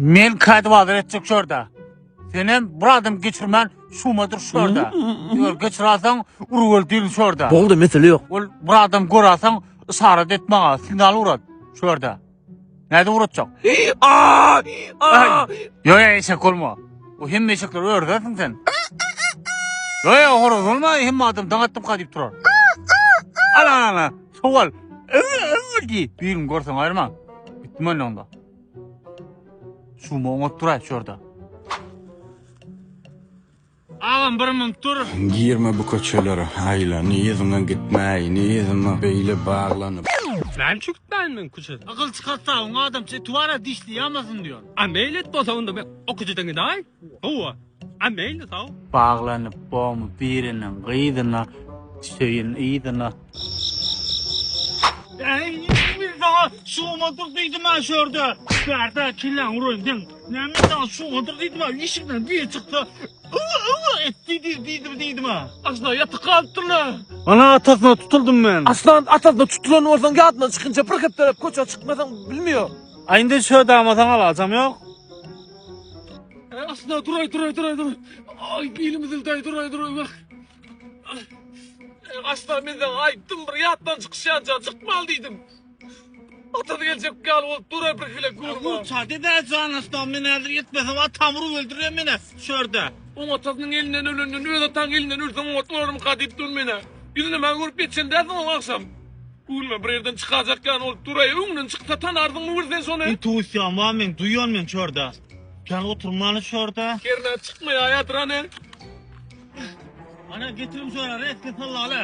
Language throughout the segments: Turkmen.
Men kädi bazar etjek şurada. Senem bir adam geçirmän şumadyr şurada. Eger geçiralsaň urup öldürin şurada. Boldy mesele ýok. Ol bir adam göralsaň yşarat et maňa, signal urat şurada. Näde uratjak? Aa! Aa! Ýo ýo eşek bolma. O hemme eşekleri ördersiň sen. Ýo ýo horoz bolma, hemme adam daň atdymka diýip durar. Ala ala ala. Sowal. Diý. Birini görseň aýyrma. Gitdim men onda. Şuma oňat duraý şu ýerde. Agam bir minut dur. Girme bu köçelere, aýlan, yzyňa gitmäýin, yzyma beýle baglanyp. Näme üçin gitmäýin men köçede? Agyl çykarsaň adamça eti bar-a dişli ýamasyn diýen. A meýli et bolsa onda men o köçeden gidaý. Hawa. A meýli sag. Baglanyp bomy biriniň gyzyna düşeýin yzyna. Äý men saňa şuňa dur diýdim-ä şu ýerde. Bärde kelläňi uraýyn seň. Näme men saňa şuňa dur diýdim-ä işikden biri çyksa ywa ywa et diýdi diýdim diýdim-ä. Asla ýatyp galypdyrlar. Ana atasyna tutuldym men. Aslan atasyna tutulan bolsaň ýadyna çykynça bir hepdeläp köçä çykmasaň bilmiýo. A indi şu ýerde almasaň alajam ýok. Asla duraý duraý duraý duraý. Aý bilim üzüldi duraý duraý bak. Asla men saňa aýtdym bir ýatdan çykyşýança çykmaly diýdim. Atasy geljek ýaly bolup dur bir hile görme. Urça dede jan asla men häzir ýetmesem atam urup öldürýär meni şu ýerde. Oň atasynyň elinden ölenden öz ataň elinden ölseň oňat bolarmyka diýip dur menä. Ýüzüne maňa görüp ýetişen dälsiň oň agşam. Göwnüme bir ýerden çykajak ýaly bolup dur-aý, öňünden çyksa tanarsyňmy bir sen şony? Intuisiýam bar meň, duýýan men şu ýerde. Kän oturmaly şu ýerde. Hernä çykmaýar ýatyr hany. Ana getiriň şu ýere, reski sallaly.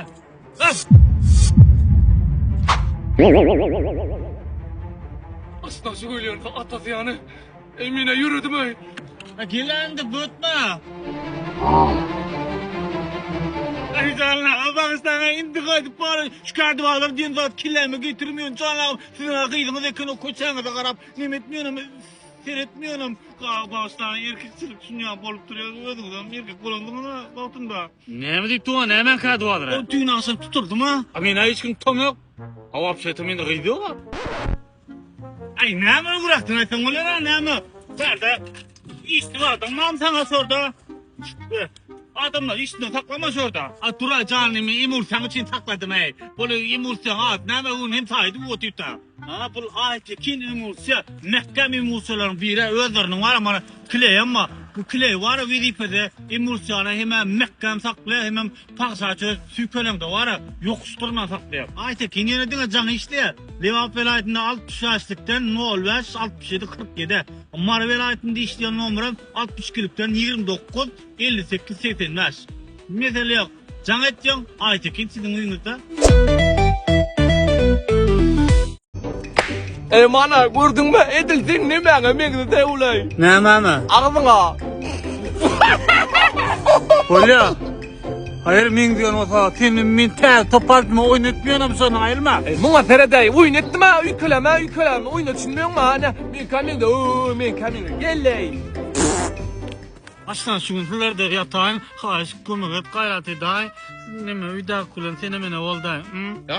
Asla şu gelýän atasy ýany. Eý menä ýöredim-eý. Gel indi bötme. Aý janlar, bagyşlaň indi gaýdyp baryn. Şu kärdiwalar diýen zat kelläme getirmeýän janlar. Siziň gyzyňyz eken o köçäňize garap neme etmeýänem, seretmeýänem. Bagyşlaň erkekçilik şunýa bolup durýar. Özüňizem erkek bolandygyňyz wagtynda. Näme diýip durma, näme kärdiwalar? O düýn agşam tutuldym-a. A men hiç kim tutam ýok. A wapşe-de mende gyz ýok-a. Aý näme öwräkdiň aýtsaň bolýar-a näme? Bärde işli bardyň mam saňa şorda. Adamlar işinden saklama şorda. A duraý janymy emulsiýaň üçin sakladym eý. Bol emulsiýaň ady näme öň hem saýdy bu otypda. Ha bul Aýtekin emulsiýa mäkäm emulsiýalaryň biri özleriniň bar mana kleýem bar. Bu kleý bar wezipede emulsiýany hemem mäkäm saklaýar hemem Pagsa çöz süýkeleňde bar-a, ýokuşdyrman saklaýar. Aýtekin ýene diňe jaň işleýär. Lebap welaýatynda 60 ýaşlykdan nol bäş, 67, 47. Mary welaýatynda işleýän nomerem 62-likden 29, 58, 85. Mesele ýok. Jaň etýäň, Aýtekin siziň öýüňizde. Ey mana gördüňmi edil seň nemäňe meňzedi ulaý. Nämäme? Agzyňa. Bolýa. Haýyr meňzeýän bolsa seni men täze topaldyma oýun etmeýänem şony aýyrma. Ey muňa seredeý oýun etdim-ä öýkeleme öýkeleme oýuna düşünmeýäňmi ana meňkä meňze oý meňkä meňze gelleý. Başdan şu gün sizlerde ýataýyn haýyş kömek et gaýrat edaý neme öýdäki bilen sene mene boldaý.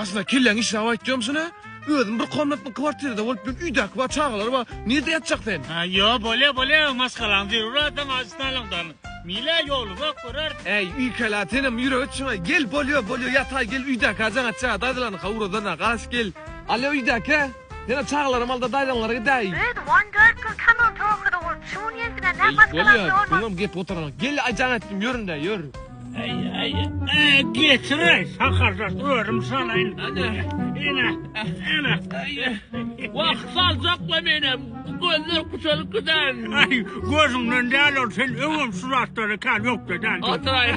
Aslynda kelläň işläp aýtýam şuny. Özüm bir komnatny kwartirada bolup men öýdäki bar çagalar bar. Nirde ýatjak sen? Ha ýo bolýa bolýa maşgalaň zerur adam aşnalaňdan. Mile ýoly bak görer. Äý öýkelä senem ýürege çyňa gel bolýa bolýa ýataý gel öýdäkä jaň atjaga daýzalaryňka ugradana garaş gel. Alýo öýdäkä senem çagalaram alda daýzaňlara gidäý. Öz on dört gün tamam tohmyda bolup şu gün ýensine nä Eý maşgalaň bolýa dolmaz. soňam gep otaranok gel aý jaň etdim ýöründä ýör. Aý aý aý getiräý sakarda özüm salaýyn. Ene ene. Wah saljakla menem gözler kuşalyp giden. Aý gözüňden däl ol sen öňem şu zatlara kän ökde däl. Oturay.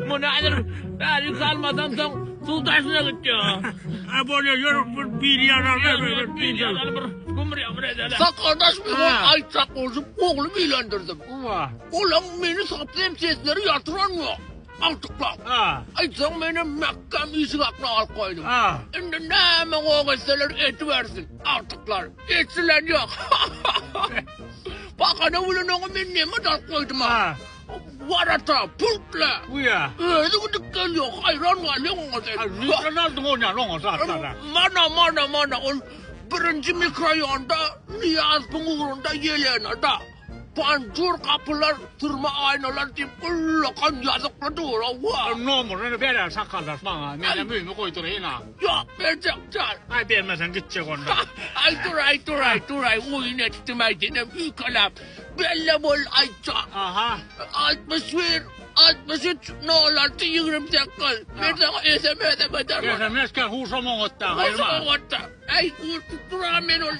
Muny häzir bäri salmasam soň suw daşyna gitýär. A bolýa ýör bir bir ýarar bir Bir ýarar bir gümür ýamyr edeli. Sakardaş bir aýtjak bolşup oglumy öýlendirdim. Olam meni saply hem sesleri ýatyran ýok. Agtyklap. Aýtsaň menem mäkäm işik hakna alyp goýdum. Indi näme gok etseler edibersin. Agtyklar. Etsilen ýok. Pakana bilen oňa men neme alyp goýdum-a. Warata, pultla. Özi gidip gelýär. Haýran galýaň oňa sen. Nirden aldyň onýan oňa zatlary? Mana, mana, mana ol. Birinji mikroýonda Nyýazowyň ugrunda Ýelenada Panjur gapylar, sürme aýnalar diýip ullakan ýazykly dur, hawa. Nomeryny berer sakaldaş maňa, menem öýüme goýduraýyn-a. Ýok, berjek däl. Aý, bermeseň gitjek onda. Aý, duraý, duraý, duraý, oýun etdim-aý, senem üýkeläp. Belle bol aýtjak. Aha. 61, 63, 06, 28. Men saňa SMS-em edermen. SMS-ke huşam oňatda, gaýyrma. Huşam oňatda. Aý, tutduram men ol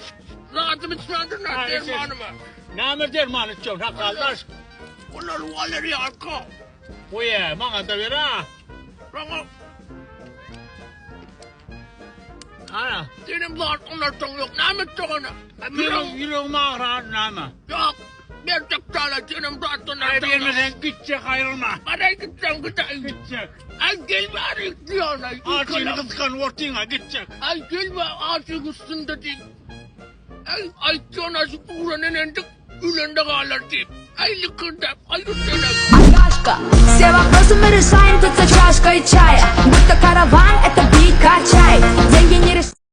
zadymy içmändirin, dermanymy. Näme derman içýäň, sakaldaş? Olar walerýanka. Goý, maňa-da ber-a. Saňa Ana. Senem zat onartaň ýok. Näme etjek ony? Ýürek, ýüregim agrar, näme? Ýok. Berjek däl, senem zat onartaň. Aý, bermeseň gitjek, aýrylma. Aý, gitseň git. Gitjek. Aý, gel bäri diýýän, aý. Aşyny gysganyp otyryn-a, gitjek. Aý, gel bäri, aşyk üstünde diýip. Aý, aýtýan aşyk ugranan endik ülende galar diýip. Aý, likirdäp, aý, üstüne. Агашка Все вопросы мы решаем тут за чашкой чая.